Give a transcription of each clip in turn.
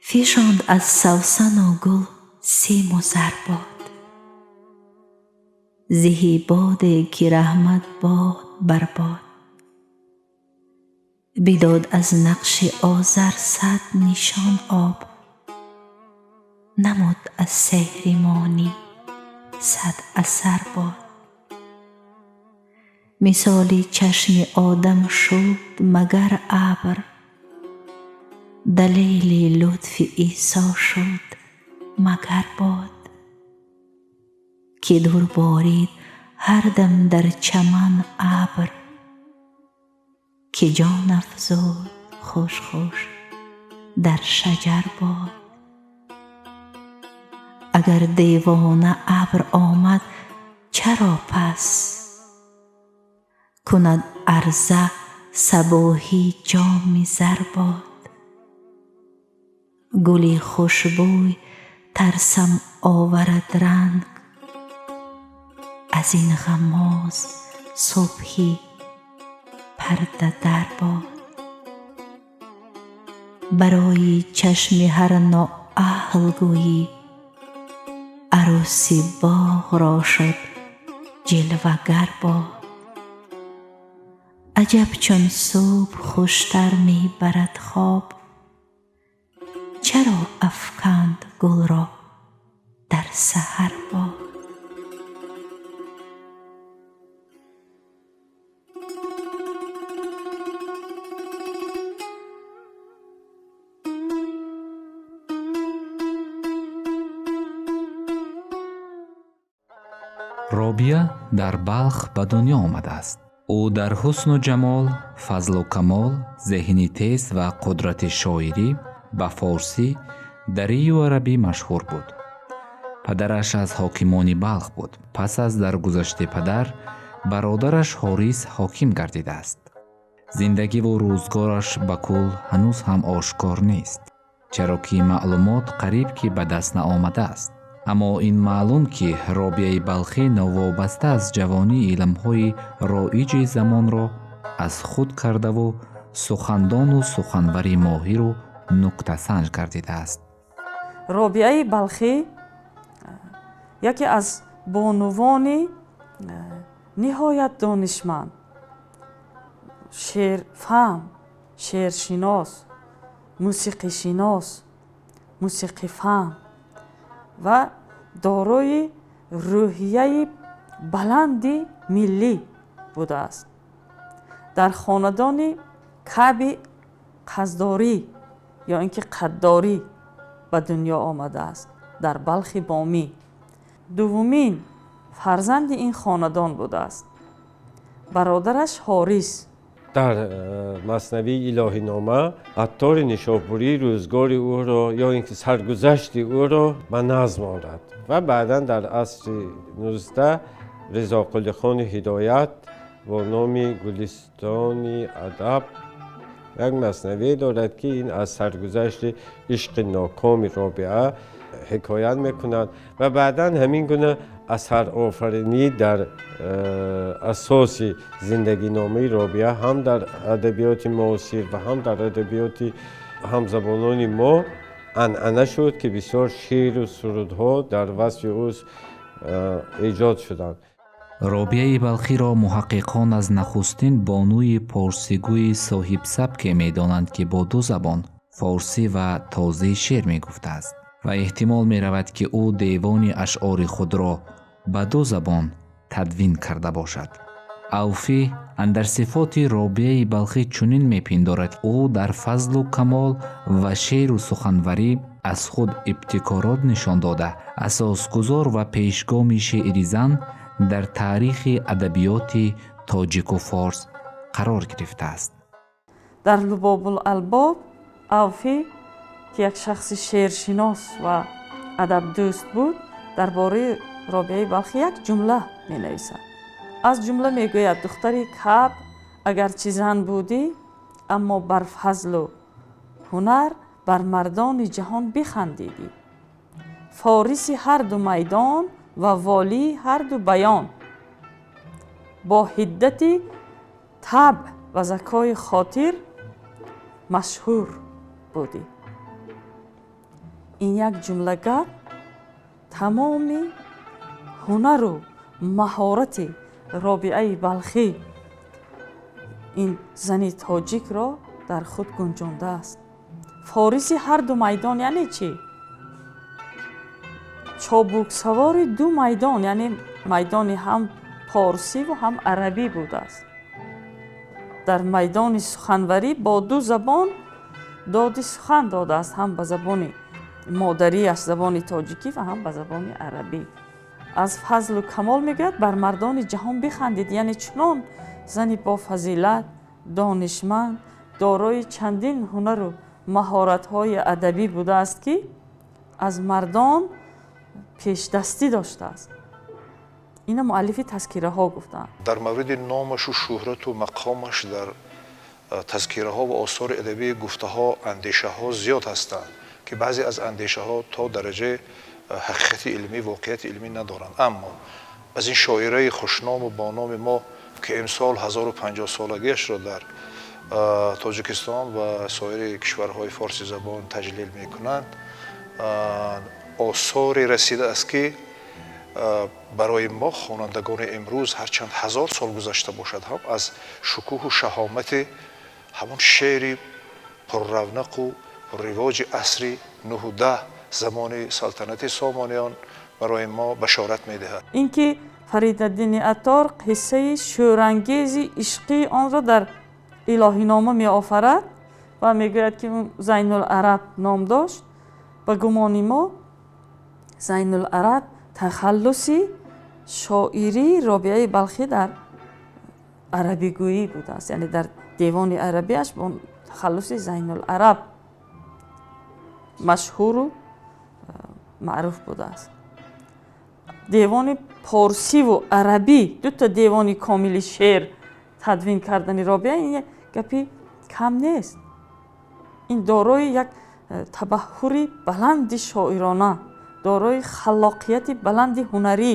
Фишонд аз савсану гул симу зар бод. Зиҳи боде ки раҳмат бод бар бод. Бидод аз нақши озар 100 нишон об. Намуд аз сеҳри монӣ 100 асар бод. Мисоли чашми одам шуд магар абр. Далели лутфи Исо шуд магар бод. Ки дур борид ҳар дам дар чаман абр. Ки ҷон афзуд хуш-хуш дар шаҷар бод. Агар девона абр омад чаро пас? Кунад арза сабоҳӣ ҷоми зар бод. Гули хушбӯй тарсам оварад ранг. Аз ин ғаммоз субҳи парда дар бод. Барои чашми ҳар ноаҳл гӯйӣ арӯси боғ ро шуд ҷилвагар бод. Аҷаб чун субҳ хуштар мебарад хоб. Чаро афканд гулро дар саҳар бод. Робия дар Балх ба дунё омадааст. Ӯ дар ҳусну ҷамол, фазлу камол, зеҳни тез ва қудрати шоирӣ ба форсӣ, дарию арабӣ машҳур буд. Падараш аз ҳокимони Балх буд. Пас аз даргузашти падар, бародараш Ҳорис ҳоким гардидааст. Зиндагиву рӯзгораш ба кул ҳанӯз ҳам ошкор нест, чаро ки маълумот қариб ки ба даст наомадааст. Аммо ин маълум ки Робияи Балхӣ новобаста аз ҷавонӣ илмҳои роиҷи замонро аз худ кардаву сухандону суханвари моҳиру нуктасанҷ гардидааст. Робияи Балхӣ яке аз бонувони ниҳоят донишманд, шеърфаҳм, шеършинос, мусиқишинос, мусиқифаҳм ва дорои рӯҳияи баланди миллӣ будааст. Дар хонадони Каъби Қаздорӣ ё ин ки Қаддорӣ ба дунё омадааст, дар Балхи Бомӣ. Дуввумин фарзанди ин хонадон будааст. Бародараш Ҳорис. Дар Маснавии Илоҳинома Аттори Нишопурӣ рӯзгори ӯро ё ин ки саргузашти ӯро ба назм орад ва баъдан дар асри 19 Ризоқулихони Ҳидоят бо номи Гулистони адаб як маснавие дорад, ки ин аз саргузашти ишқи нокоми Робиа ҳикоят мекунад ва баъдан ҳамин гуна асарофаринӣ дар асоси зиндагиномаи Робиа ҳам дар адабиёти муосир ва ҳам дар адабиёти ҳамзабонони мо анъана шуд, ки бисёр шеъру сурудҳо дар васфи ӯ эҷод шуданд. Робияи Балхиро муҳаққиқон аз нахустин бонуи порсигӯи соҳибсабке медонанд, ки бо ду забон форсӣ ва тозӣ шеър мегуфтааст ва эҳтимол меравад, ки ӯ девони ашъори худро ба ду забон тадвин карда бошад. Авфӣ андар сифоти Робияи Балхӣ чунин мепиндорад: ӯ дар фазлу камол ва шеъру суханварӣ аз худ ибтикорот нишон дода, асосгузор ва пешгоми шеъри зан дар таърихи адабиёти тоҷику форс қарор гирифтааст. Дар Лубобулалбоб Авфӣ, ки як шахси шеършинос ва адабдӯст буд, дар бораи Робияи Балхӣ як ҷумла менависад. Аз ҷумла мегӯяд: духтари Каъб агарчи зан будӣ, аммо бар фазлу ҳунар бар мардони ҷаҳон бихандидӣ. Фориси ҳар ду майдон ва волии ҳар ду баён, бо ҳиддати табъ ва закои хотир машҳур будӣ. Ин як ҷумла гап тамоми ҳунару маҳорати Робиаи Балхӣ, ин зани тоҷикро дар худ гунҷондааст. Фориси ҳарду майдон яъне чӣ? Чобуксавори ду майдон, яъне майдони ҳам порсиву ҳам арабӣ будааст. Дар майдони суханварӣ бо ду забон доди сухан додааст, ҳам ба забони модариаш, забони тоҷикӣ, ва ҳам ба забони арабӣ. Аз фазлу камол мегӯяд: бар мардони ҷаҳон бихандид. Яъне чунон зани бофазилат, донишманд, дорои чандин ҳунару маҳоратҳои адабӣ будааст, ки аз мардон пешдастӣ доштааст. Ина муаллифи тазкираҳо гуфтаанд. Дар мавриди номашу шӯҳрату мақомаш дар тазкираҳо ва осори адабӣ гуфтаҳо, андешаҳо зиёд ҳастанд, ки баъзе аз андешаҳо то дараҷаи ҳақиқати илмӣ, воқеияти илмӣ надоранд. Аммо аз ин шоираи хушному бо номи мо, ки имсол 1050 солагиашро дар Тоҷикистон ва соири кишварҳои форсизабон таҷлил мекунанд, осоре расидааст, ки барои мо, хонандагони имрӯз, ҳарчанд 1000 сол гузашта бошад ҳам, аз шукӯҳу шаҳомати ҳамон шеъри пурравнақу пурривоҷи асри нуҳу даҳ, замони салтанати Сомониён, барои мо башорат медиҳад. Ин ки Фаридаддини Аттор қиссаи шӯрангези ишқии онро дар Илоҳинома меофарад ва мегӯяд, ки Зайнулараб ном дошт, ба гумони мо Зайнулараб тахаллуси шоирии Робиаи Балхӣ дар арабигӯӣ будааст, яъне дар девони арабиаш бо тахаллуси Зайнулараб машҳуру маъруф будааст. Девони порсиву арабӣ, дута девони комили шеър тадвин кардани Робиа, ин гапи кам нест. Ин дорои як табаҳҳури баланди шоирона, дорои халлоқияти баланди ҳунарӣ,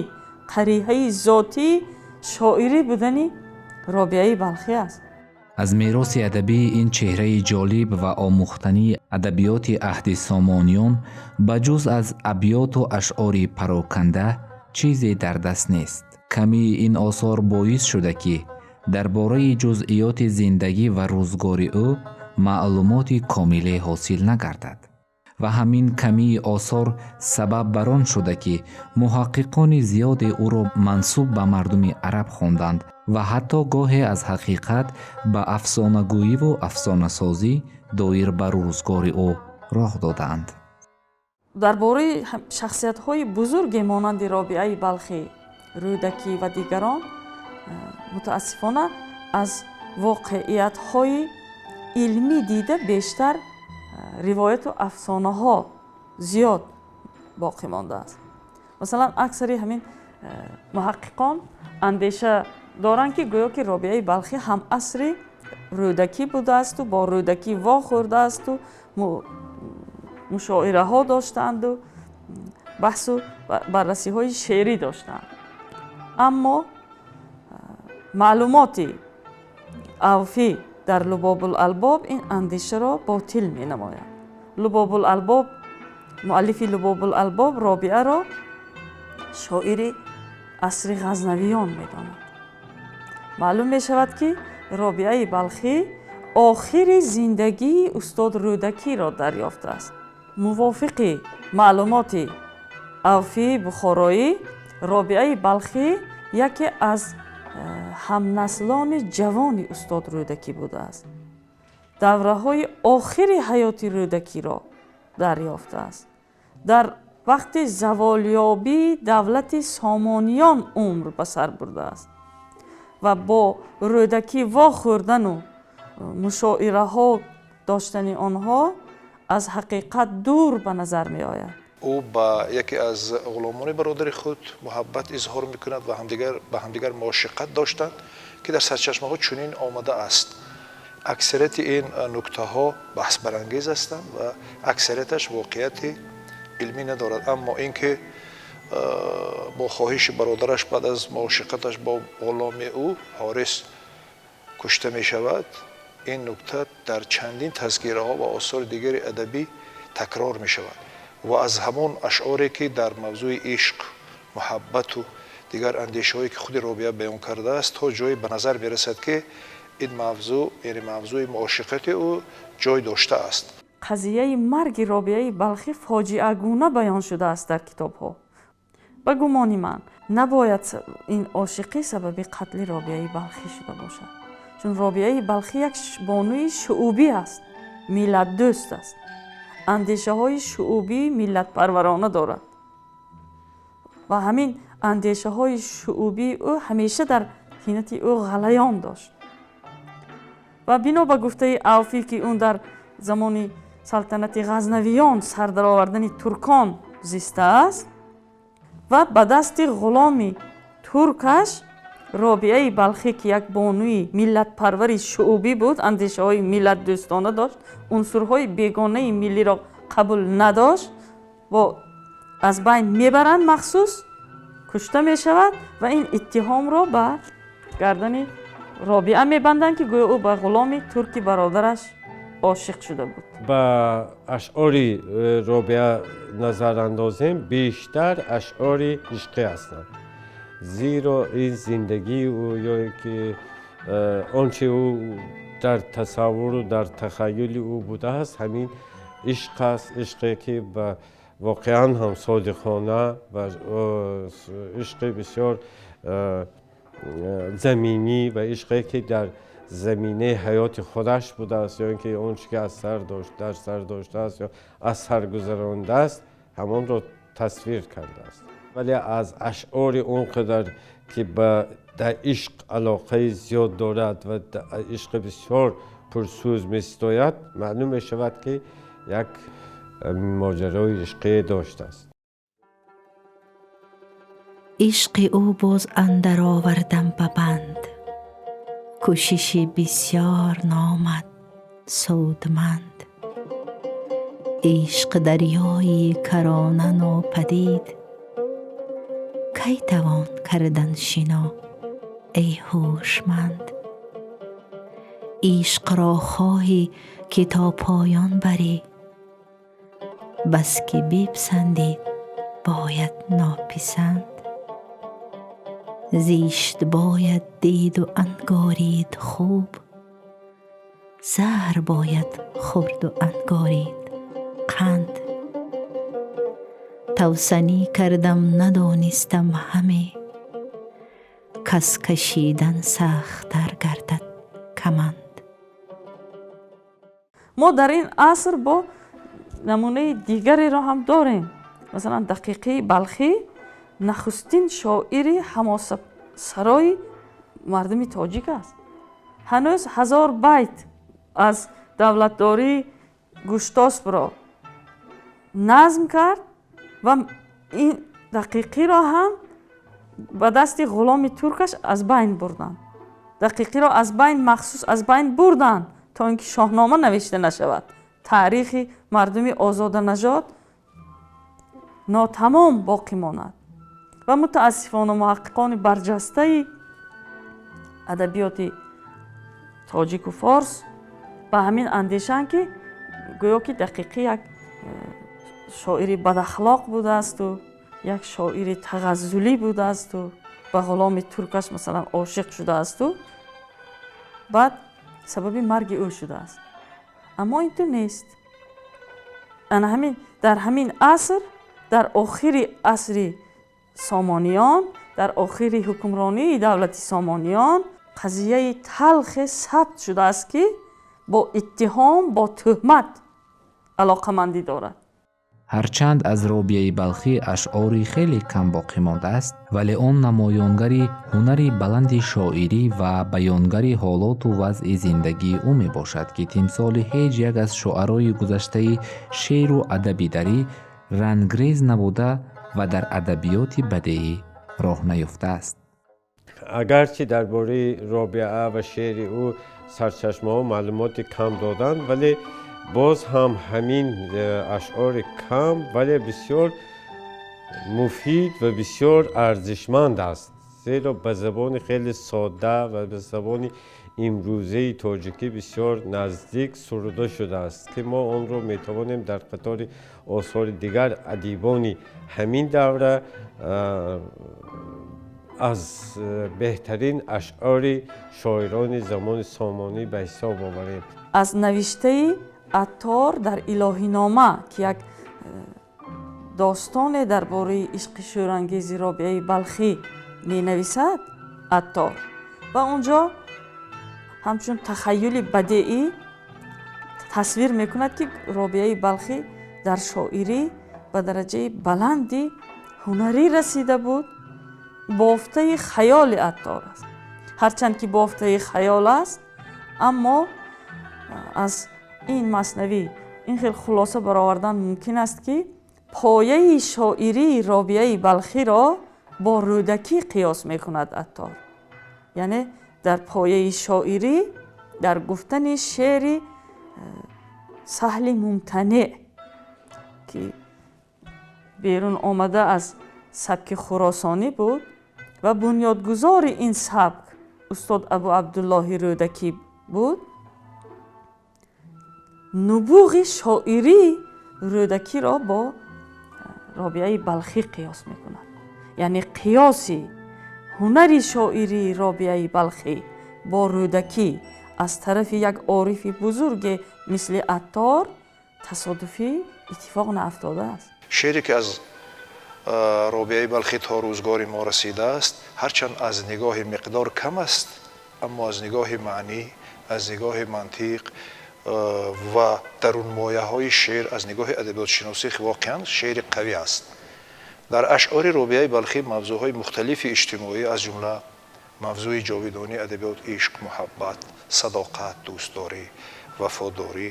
қариҳаи зотии шоирӣ будани Робиаи Балхӣ аст. Аз мероси адабии ин чеҳраи ҷолиб ва омӯхтании адабиёти аҳди Сомониён ба ҷуз аз абёту ашъори пароканда чизе дар даст нест. Камии ин осор боис шуда, ки дар бораи ҷузъиёти зиндагӣ ва рӯзгори ӯ маълумоти комиле ҳосил нагардад ва ҳамин камии осор сабаб бар он шуда, ки муҳаққиқони зиёде ӯро мансуб ба мардуми араб хонданд ва ҳатто гоҳе аз ҳақиқат ба афсонагӯиву афсонасозӣ доир ба рӯзгори ӯ роҳ додаанд. Дар бораи шахсиятҳои бузурге монанди Робиаи Балхӣ, Рӯдакӣ ва дигарон, мутаассифона, аз воқеиятҳои илмӣ дида бештар ривояту афсонаҳо зиёд боқӣ мондааст. Масалан, аксари ҳамин муҳаққиқон андеша доранд, ки гӯё ки Робиаи Балхӣ ҳамасри Рӯдакӣ будаасту бо Рӯдакӣ вохӯрдаасту мушоираҳо доштаанду баҳсу баррасиҳои шеърӣ доштаанд. Аммо маълумоти Авфӣ дар Лубобулалбоб ин андешаро ботил менамояд. Лубобулалбоб, муаллифи Лубобулалбоб Робиаро шоири асри Ғазнавиён медонад. Маълум мешавад, ки Робиаи Балхӣ охири зиндагии устод Рӯдакиро дарёфтааст. Мувофиқи маълумоти Авфии Бухороӣ, Робиаи Балхӣ яке аз ҳамнаслони ҷавони устод Рӯдакӣ будааст, давраҳои охири ҳаёти Рӯдакиро дарёфтааст, дар вақти заволёбии давлати Сомониён умр ба сар бурдааст ва бо Рӯдакӣ вохӯрдану мушоираҳо доштани онҳо аз ҳақиқат дур ба назар меояд. Ӯ ба яке аз ғуломони бародари худ муҳаббат изҳор мекунад ва ба ҳамдигар муошиқат доштанд, ки дар сарчашмаҳо чунин омадааст. Аксарияти ин нуктаҳо баҳсбарангез ҳастанд ва аксарияташ воқеияти илмӣ надорад. Аммо ин ки бо хоҳиши бародараш баъд аз муошиқаташ бо ғуломи ӯ Ҳорис кушта мешавад, ин нукта дар чандин тазкираҳо ва осори дигари адабӣ такрор мешавад. Ва аз ҳамон ашъоре, ки дар мавзӯи ишқ, муҳаббату дигар андешаҳое, ки худи Робиа баён кардааст, то ҷое ба назар мерасад, ки ин мавзӯъ, яъне мавзӯи муошиқати ӯ, ҷой доштааст. Қазияи марги Робиаи Балхӣ фоҷиагуна баён шудааст дар китобҳо. Ба гумони ман, набояд ин ошиқӣ сабаби қатли Робиаи Балхӣ шуда бошад, чун Робиаи Балхӣ як бонуи шуубӣ аст, миллатдӯст аст, андешаҳои шуубии миллатпарварона дорад ва ҳамин андешаҳои шуубии ӯ ҳамеша дар тинати ӯ ғалаён дошт. Ва бино ба гуфтаи Авфӣ, ки ӯ дар замони салтанати Ғазнавиён, сардаровардани туркон зистааст ва ба дасти ғуломи туркаш Робиаи Балхӣ, ки як бонуи миллатпарвари шуубӣ буд, андешаҳои миллатдӯстона дошт, унсурҳои бегонаи миллиро қабул надошт, бо аз байн мебаранд, махсус кушта мешавад ва ин иттиҳомро ба гардани Робиа мебанданд, ки гӯё ӯ ба ғуломи турки бародараш ошиқ шуда буд. Ба ашъори Робиа назар андозем, бештар ашъори ишқӣ ҳастанд, зеро ин зиндагии ӯ ё ки он чи ӯ дар тасаввуру дар тахаюли ӯ будааст, ҳамин ишқ аст, ишқе ки ба воқеан ҳам содиқона ва ишқи бисёр заминӣ ва ишқе ки дар заминаи ҳаёти худаш будааст, ё ин ки он чи ки аз сар дошт, дар сар доштааст ё аз сар гузарондааст, ҳамонро тасвир кардааст. Вале аз ашъори он қадар ки ба дар ишқ алоқаи зиёд дорад ва ишқи бисёр пурсӯз меситояд, маълум мешавад, ки як моҷарои ишқие доштааст. Ишқи ӯ боз андар овардам ба банд, кӯшиши бисёр наомад судманд. Ишқ дарёи карона нопадид, кай тавон кардан шино, эй ҳушманд? Ишқро хоҳӣ, ки то поён барӣ, бас ки бипасандид, бояд нописанд. Зишт бояд диду ангорид хуб, заҳр бояд хӯрду ангорид қанд. Тавсанӣ кардам, надонистам ҳаме, кас кашидан сахттар гардад каманд. Мо дар ин аср бо намунаи дигареро ҳам дорем. Масалан, Дақиқии Балхӣ нахустин шоири ҳамосасарои мардуми тоҷик аст. Ҳанӯз 1000 байт аз давлатдории Гуштоспро назм кард ва ин Дақиқиро ҳам ба дасти ғуломи туркаш аз байн бурданд. Дақиқиро аз байн, махсус аз байн бурданд, то ин ки Шоҳнома навишта нашавад, таърихи мардуми озоданажод нотамом боқӣ монад. Ва мутаассифона муҳаққиқони барҷастаи адабиёти тоҷику форс ба ҳамин андешаанд, ки гӯё ки Дақиқӣ як шоири бадахлоқ будаасту як шоири тағаззулӣ будаасту ба ғуломи туркаш, масалан, ошиқ шудаасту баъд сабаби марги ӯ шудааст. Аммо ин ту нест. Ана ҳамин дар ҳамин аср, дар охири асри Сомониён, дар охири ҳукмронии давлати Сомониён, қазияи талхе сабт шудааст, ки бо иттиҳом, бо тӯҳмат алоқамандӣ дорад. Ҳарчанд аз Робияи Балхӣ ашъори хеле кам боқӣ мондааст, вале он намоёнгари ҳунари баланди шоирӣ ва баёнгари ҳолоту вазъи зиндагии ӯ мебошад, ки тимсоли ҳеҷ як аз шуарои гузаштаи шеъру адаби дарӣ рангрез набуда ва дар адабиёти бадеӣ роҳ наёфтааст. Агарчи дар бораи Робиа ва шеъри ӯ сарчашмаҳо маълумоти кам доданд, вале боз ҳам ҳамин ашъори кам, вале бисёр муфид ва бисёр арзишманд аст. Зеро ба забони хеле содда ва ба забони имрӯзаи тоҷикӣ бисёр наздик суруда шудааст, ки мо онро метавонем дар қатори осори дигар адибони ҳамин давра аз беҳтарин ашъори шоирони замони Сомонӣ ба ҳисоб оварем. Аз навиштаи Аттор дар Илоҳинома, ки як достоне дар бораи ишқи шӯрангези Робиаи Балхӣ менависад Аттор, ва он ҷо ҳамчун тахайюли бадеӣ тасвир мекунад, ки Робиаи Балхӣ дар шоирӣ ба дараҷаи баланди ҳунарӣ расида буд. Бофтаи хаёли Аттор аст. Ҳарчанд ки бофтаи хаёл аст, аммо аз ин маснавӣ ин хел хулоса баровардан мумкин аст, ки пояи шоирии Робиаи Балхиро бо Рӯдакӣ қиёс мекунад Аттор, яъне дар пояи шоирӣ, дар гуфтани шеъри саҳли мумтанеъ, ки берун омада аз сабки хуросонӣ буд ва бунёдгузори ин сабк устод Абу Абдуллоҳи Рӯдакӣ буд, нубуғи шоирии Рӯдакиро бо Робиаи Балхӣ қиёс мекунад. Яъне қиёси ҳунари шоирии Робиаи Балхӣ бо Рӯдакӣ аз тарафи як орифи бузурге мисли Аттор тасодуфӣ иттифоқ наафтодааст. Шеъре, ки аз Робиаи Балхӣ то рӯзгори мо расидааст, ҳарчанд аз нигоҳи миқдор кам аст, аммо аз нигоҳи маънӣ, аз нигоҳи мантиқ ва дарунмояҳои шеър, аз нигоҳи адабиётшиносӣ воқеан шеъри қавӣ аст. Дар ашъори Робиаи Балхӣ мавзӯъҳои мухталифи иҷтимоӣ, аз ҷумла мавзӯи ҷовидонии адабиёт, ишқ, муҳаббат, садоқат, дӯстдорӣ, вафодорӣ,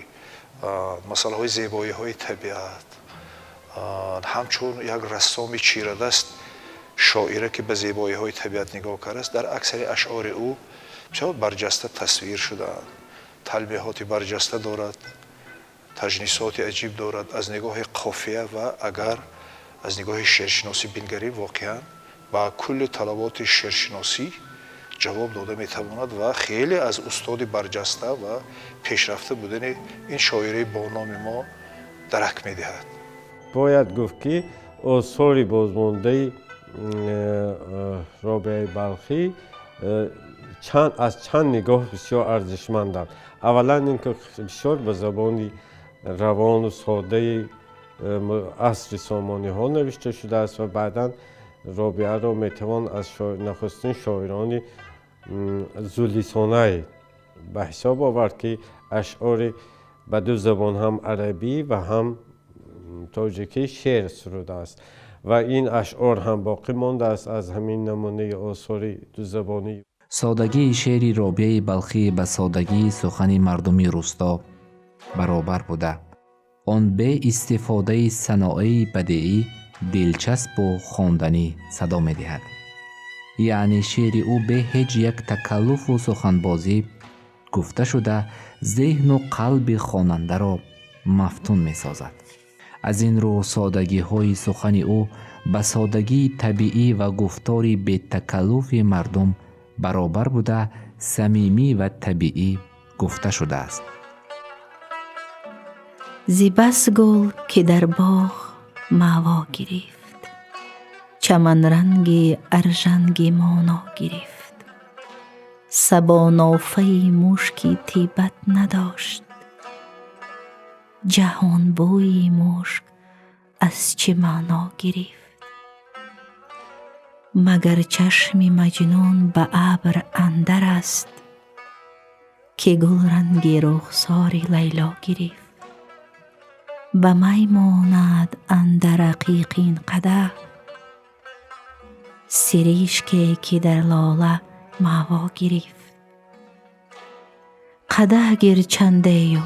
масъалаҳои зебоиҳои табиат, ҳамчун як рассоми чирадаст шоира, ки ба зебоиҳои табиат нигоҳ кардааст, дар аксари ашъори ӯ бисёр барҷаста тасвир шудаанд. Талмеҳоти барҷаста дорад, таҷнисоти аҷиб дорад. Аз нигоҳи қофия ва агар аз нигоҳи шеършиносӣ бингарем, воқеан ба кулли талаботи шеършиносӣ ҷавоб дода метавонад ва хеле аз устоди барҷаста ва пешрафта будани ин шоираи бономи мо дарак медиҳад. Бояд гуфт, ки осори бозмондаи Робиаи Балхӣ аз чанд нигоҳ бисёр арзишманданд. Аввалан, ин ки бисёр ба забони равону содаи асри Сомониҳо навишта шудааст ва баъдан Робиаро метавон аз нахустин шоирони зулисонай ба ҳисоб овард, ки ашъори ба ду забон, ҳам арабӣ ва ҳам тоҷикӣ, шеър сурудааст ва ин ашъор ҳам боқӣ мондааст аз ҳамин намунаи осори дузабонӣ. Содагии шеъри Робиаи Балхӣ ба содагии сухани мардуми рӯсто баробар буда, он бе истифодаи саноаи бадеӣ дилчаспу хонданӣ садо медиҳад. Яъне шеъри ӯ бе ҳеҷ як такаллуфу суханбозӣ гуфта шуда, зеҳну қалби хонандаро мафтун месозад. Аз ин рӯ содагиҳои сухани ӯ ба содагии табиӣ ва гуфтори бетакаллуфи мардум баробар буда, самимӣ ва табиӣ гуфта шудааст. Зи бас гул, ки дар боғ маъво гирифт, чаманранги аржанги моно гирифт. Сабо нофаи мушки тибат надошт, ҷаҳон бӯи мушк аз чӣ маъно гирифт? Магар чашми Маҷнун ба абр андар аст, ки гулранги рухсори Лайло гирифт? Ба май монад андар ақиқ ин қадаҳ, сиришке, ки дар лола маъво гирифт. Қадаҳ гир чандею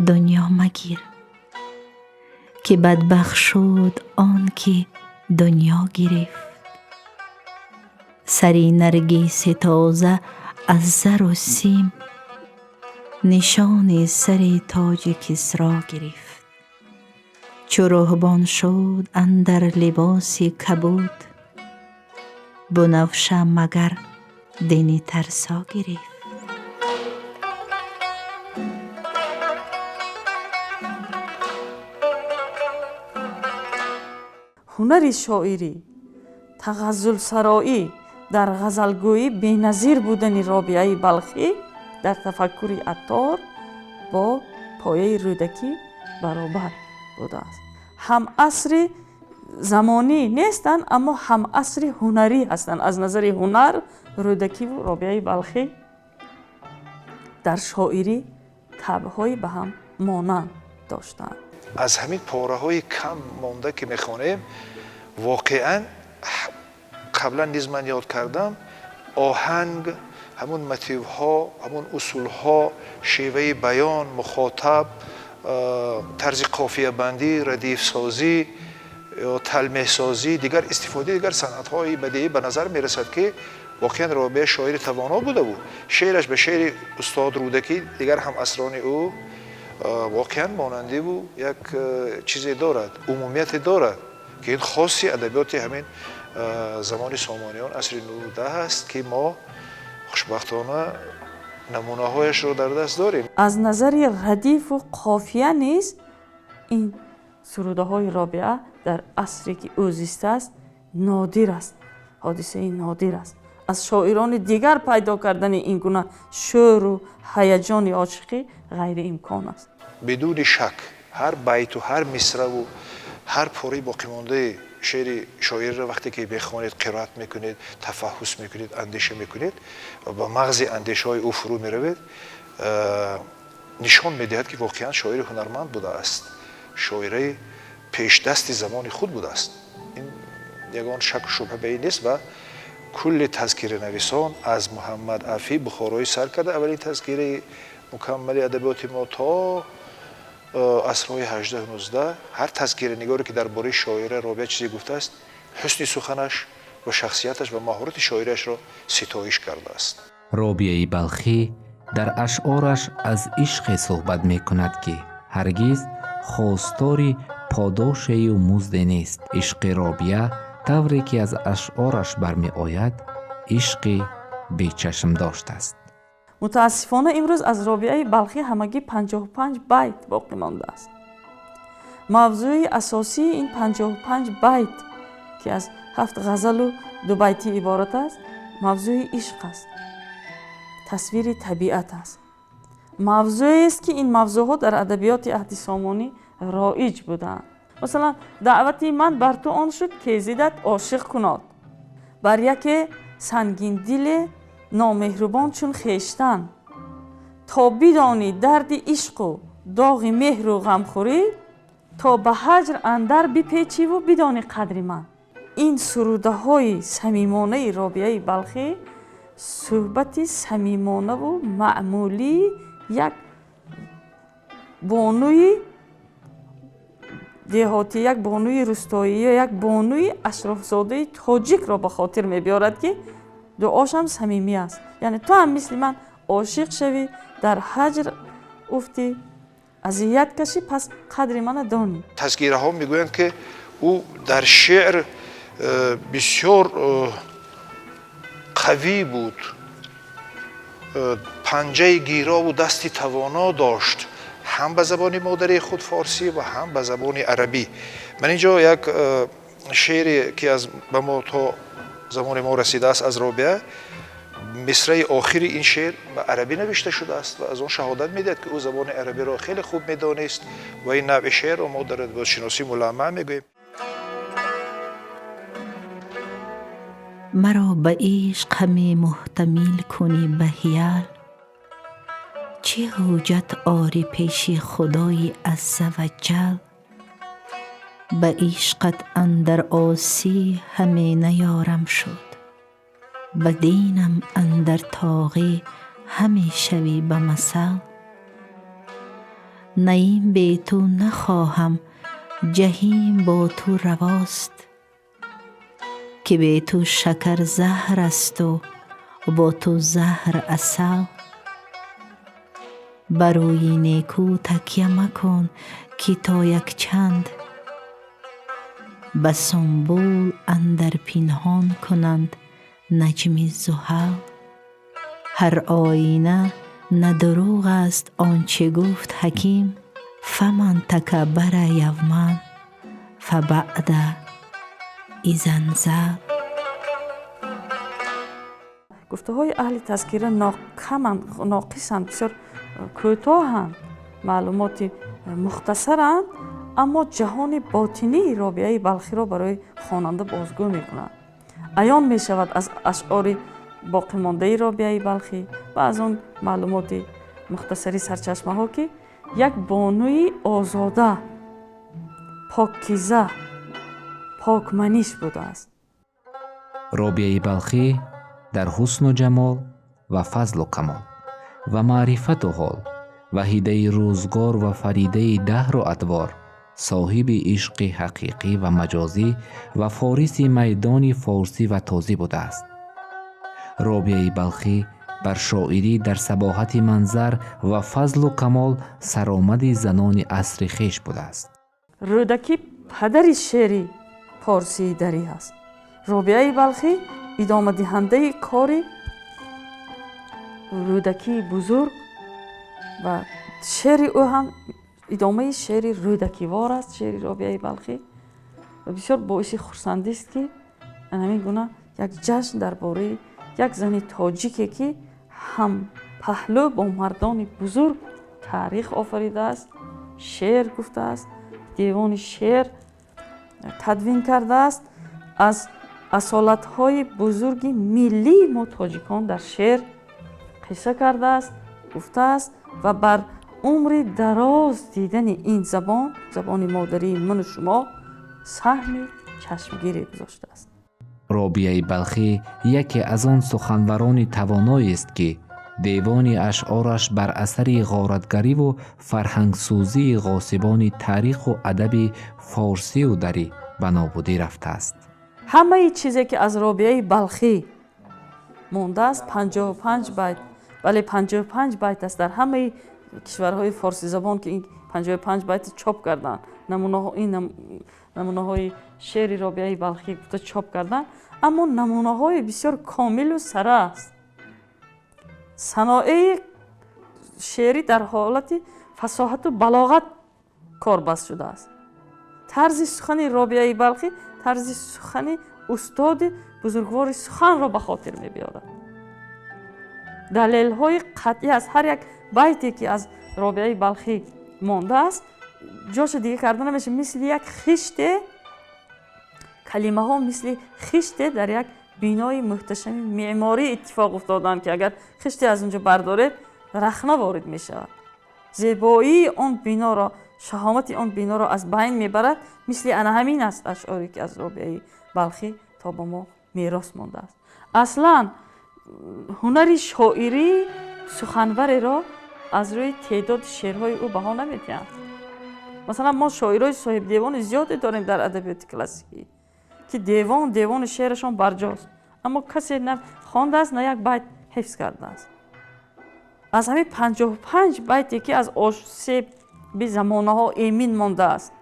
дунё магир, ки бадбахт шуд он, ки дунё гирифт. Сари наргиси тоза аз зару сим нишони сари тоҷи Кисро гирифт. Чу руҳбон шуд андар либоси кабуд. Бунафша магар дини тарсо гирифт. Ҳунари шоирӣ, тағаззулсароӣ, дар ғазалгӯӣ беназир будани Робиаи Балхӣ дар тафаккури Аттор бо пояи Рӯдакӣ баробар будааст. Ҳамасри замонӣ нестанд, аммо ҳамасри ҳунарӣ ҳастанд. Аз назари ҳунар Рӯдакиву Робиаи Балхӣ дар шоирӣ табъҳои ба ҳам монанд доштанд. Аз ҳамин пораҳои кам монда, ки мехонем, воқеан қаблан низ ман ёд кардам, оҳанг, ҳамун мотивҳо, ҳамун усулҳо, шеваи баён, мухотаб, тарзи қофиябандӣ, радифсозӣ ё талмеҳсозӣ, дигар истифодаи дигар санъатҳои бадиӣ, ба назар мерасад, ки воқеан Робиа шоири тавоно будаву шеъраш ба шеъри устод Рӯдакӣ, дигар ҳамасрони ӯ воқеан монандиву як чизе дорад, умумияте дорад, ки ин хоси адабиёти ҳамин замони Сомониён, асри 19 аст, ки мо хушбахтона намунаҳояшро дар даст дорем. Аз назари радифу қофия низ ин сурудаҳои Робиа дар асре, ки ӯ зистааст, нодир аст, ҳодисаи нодир аст. Аз шоирони дигар пайдо кардани ин гуна шӯру ҳаяҷони ошиқӣ ғайриимкон аст. Бидуни шак, ҳар байту ҳар мисраву ҳар пораи боқимондаи шеъри шоирро вақте ки мехонед, қироат мекунед, тафаҳҳус мекунед, андеша мекунед ва ба мағзи андешаҳои ӯ фурӯ меравед, нишон медиҳад, ки воқеан шоири ҳунарманд будааст, шоираи пешдасти замони худ будааст. Ин ягон шаку шубҳа ба ин нест. Ва кулли тазкиранависон, аз Муҳаммад Авфи Бухороӣ сар карда, аввалин тазкираи мукаммали адабиёти мо, то асрҳои 18-19, ҳар тазкиранигоре, ки дар бораи шоира Робиа чизе гуфтааст, ҳусни суханаш ва шахсияташ ва маҳорати шоирашро ситоиш кардааст. Робиаи Балхӣ дар ашъораш аз ишқе суҳбат мекунад, ки ҳаргиз хостори подошею музде нест. Ишқи Робия, тавре ки аз ашъораш бармеояд, ишқи бечашмдошт аст. Мутаассифона, имрӯз аз Робиаи Балхӣ ҳамагӣ 55 байт боқӣ мондааст. Мавзӯи асосии ин 55 байт, ки аз ҳафт ғазалу дубайтӣ иборат аст, мавзӯи ишқ аст, тасвири табиат аст, мавзӯест, ки ин мавзӯъҳо дар адабиёти аҳди Сомонӣ роиҷ буданд. Масалан, даъвати ман бар ту он шуд, кезидат ошиқ кунод бар яке сангиндиле номеҳрубон чун хештан, то бидонӣ дарди ишқу доғи меҳру ғамхӯрӣ, то ба ҳаҷр андар бипечиву бидонӣ қадри ман. Ин сурудаҳои самимонаи Робиаи Балхӣ суҳбати самимонаву маъмулии як бонуи деҳотӣ, як бонуи рустоӣ ё як бонуи ашрофзодаи тоҷикро ба хотир мебиёрад, ки дуошам самимӣ аст, яъне ту ҳам мисли ман ошиқ шавӣ, дар ҳаҷр уфтӣ, азият кашӣ, пас қадри мана донӣ. Тазкираҳо мегӯянд, ки ӯ дар шеър бисёр қавӣ буд, панҷаи гирову дасти тавоно дошт, ҳам ба забони модарии худ форсӣ ва ҳам ба забони арабӣ. Ман инҷо як шеъре, ки аз ба мо то замони мо расидааст аз Робиа, мисраи охири ин шеър ба арабӣ навишта шудааст ва аз он шаҳодат медиҳад, ки ӯ забони арабиро хеле хуб медонист ва ин навъи шеърро мо дар адабиётшиносӣ муламмаъ мегӯем. Маро ба ишқ ҳаме муҳтамил кунӣ ба ҳиял, чӣ ҳуҷҷат орӣ пеши Худои азза ва ҷал? Ба ишқат андар осӣ ҳаме наёрам шуд, ба динам андар тоғӣ ҳаме шавӣ ба масал. Наим бе ту нахоҳам, ҷаҳим бо ту равост, ки бе ту шакар заҳр асту бо ту заҳр асал. Ба рӯи некӯ такя макун, ки то якчанд ба сумбул андар пинҳон кунанд. Наҷми Зуҳал. Ҳар оина на дурӯғ аст он чӣ гуфт ҳаким, фаман такаббара явман фабаъда изан зал. Гуфтаҳои аҳли тазкира нокаманд, ноқисанд, бисёр кӯтоҳанд, маълумоти мухтасаранд, аммо ҷаҳони ботинии Робиаи Балхиро барои хонанда бозгӯ мекунанд. Аён мешавад аз ашъори боқимондаи Робиаи Балхӣ ва аз он маълумоти мухтасари сарчашмаҳо, ки як бонуи озода, покиза, покманиш будааст. Робиаи Балхӣ дар ҳусну ҷамол ва фазлу камол ва маърифату ҳол ва ҳидаи рӯзгор ва фаридаи даҳру атвор, соҳиби ишқи ҳақиқӣ ва маҷозӣ ва фориси майдони форсӣ ва тозӣ будааст. Робиаи Балхӣ бар шоирӣ дар сабоҳати манзар ва фазлу камол саромади занони асри хеш будааст. Рӯдакӣ падари шеъри форсии дарӣ ҳаст. Робиаи Балхӣ идомадиҳандаи кори Рӯдакии бузург ва шеъри ӯ ҳам идомаи шеъри рӯдакивор аст, шеъри Робиаи Балхӣ. Ва бисёр боиси хурсандист, ки ҳамин гуна як ҷашн дар бораи як зани тоҷике, ки ҳам паҳлӯ бо мардони бузург таърих офаридааст, шеър гуфтааст, девони шеър тадвин кардааст, аз асолатҳои бузурги миллии мо тоҷикон дар шеър қисса кардааст, гуфтааст ва бар умри дароз дидани ин забон, забони модарии ману шумо, саҳми чашмгире гузоштааст. Робиаи Балхӣ яке аз он суханварони тавоноест, ки девони ашъораш бар асари ғоратгариву фарҳангсӯзии ғосибони таъриху адаби форсию дарӣ ба нобудӣ рафтааст. Ҳамаи чизе, ки аз Робиаи Балхӣ мондааст, 55 байт, вале 55 байт аст. Дар ҳамаи кишварҳои форсизабон, ки ин 55 байти чоп карданд, намунаҳо, ин намунаҳои шеъри Робиаи Балхӣ гуфта чоп карданд, аммо намунаҳои бисёр комилу сара аст. Саноаи шеърӣ дар ҳолати фасоҳату балоғат корбаст шудааст. Тарзи сухани Робиаи Балхӣ тарзи сухани устоди бузургвори суханро ба хотир мебиёрад. Далелҳои қатъӣ аз ҳар як байте, ки аз Робиаи Балхӣ мондааст, ҷоша дига карда намешавад. Мисли як хиште калимаҳо, мисли хиште дар як бинои муҳташами меъморӣ иттифоқ уфтоданд, ки агар хиште аз он ҷо бардоред, рахна ворид мешавад, зебоии он биноро, шаҳомати он биноро аз байн мебарад. Мисли ана ҳамин аст ашъоре, ки аз Робиаи Балхӣ то ба мо мерос мондааст. Аслан ҳунари шоирӣ суханвареро аз рӯи теъдоди шеърҳои ӯ баҳо намедиҳанд. Масалан, мо шоирои соҳибдевони зиёде дорем дар адабиёти классикӣ, ки девони шеърашон барҷост, аммо касе на хондааст, на як байт ҳифз кардааст. Аз ҳамин 55 байте, ки аз осеби замонаҳо эмин мондааст,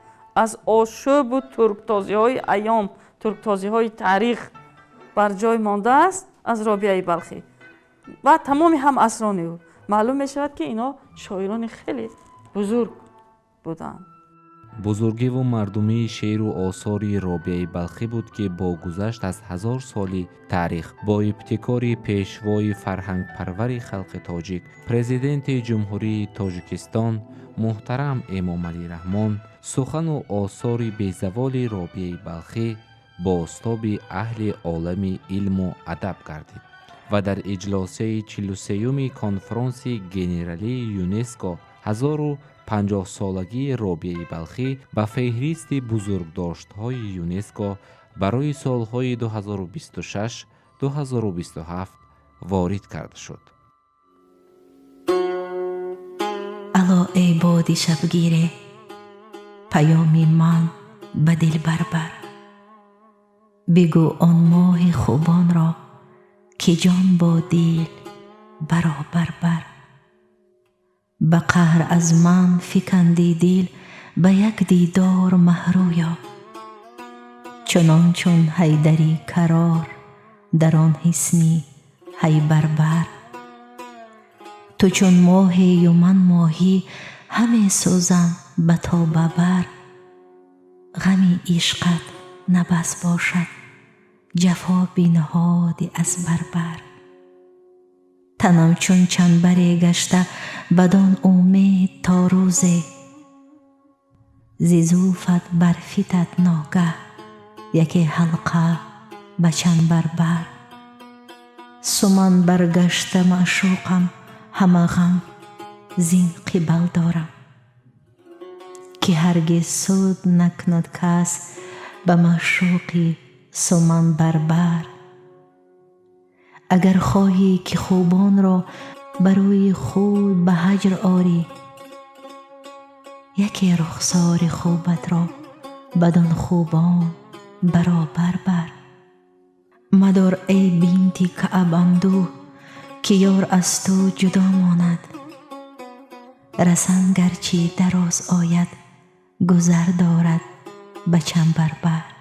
аз ошӯбу турктозиҳои айём, турктозиҳои таърих бар ҷой мондааст аз Робиаи Балхӣ ва тамоми ҳамасрони ӯ, маълум мешавад, ки инҳо шоирони хеле бузург буданд. Бузургиву мардумии шеъру осори Робиаи Балхӣ буд, ки бо гузашт аз 1000 соли таърих бо ибтикори пешвои фарҳангпарвари халқи тоҷик, Президенти Ҷумҳурии Тоҷикистон муҳтарам Эмомалӣ Раҳмон, сухану осори безаволи Робиаи Балхӣ бозтоби аҳли олами илму адаб гардид ва дар иҷлосияи 43-юми Конфронси генералии ЮНЕСКО 1050-солагии Робиаи Балхӣ ба феҳристи бузургдоштҳои ЮНЕСКО барои солҳои 2026-2027 ворид карда шуд. Ало, эй боди шабгире, паёми ман ба дил барбар, бигӯ он моҳи хубонро, ки ҷон бо дил баробар бар. Ба қаҳр аз ман фиканди дил, ба як дидор маҳрӯё, чунон чун Ҳайдари Карор. Дар он ҳисни ҳайбарбар. Ту чун моҳею ман моҳӣ, ҳаме сӯзам ба тобабар. Ғами ишқат на бас бошад, ҷафо бинҳодӣ аз барбар. Танам чун чанбаре гашта бадон умед, то рӯзе зи зулфат барфитад ногаҳ яке ҳалқа ба чанбар бар. Суман баргашта маъшуқам, ҳама ғам зин қибал дорам, ки ҳаргиз суд накунад кас ба маъшуқи суман барбар. Агар хоҳӣ, ки хубонро барои худ ба ҳаҷр орӣ, яке рухсори хубатро бадон хубон баробар бар. Мадор, эй бинти Каъб, андӯҳ, ки ёр аз ту ҷудо монад. Расан гарчи дароз ояд, гузар дорад ба чанбарбар.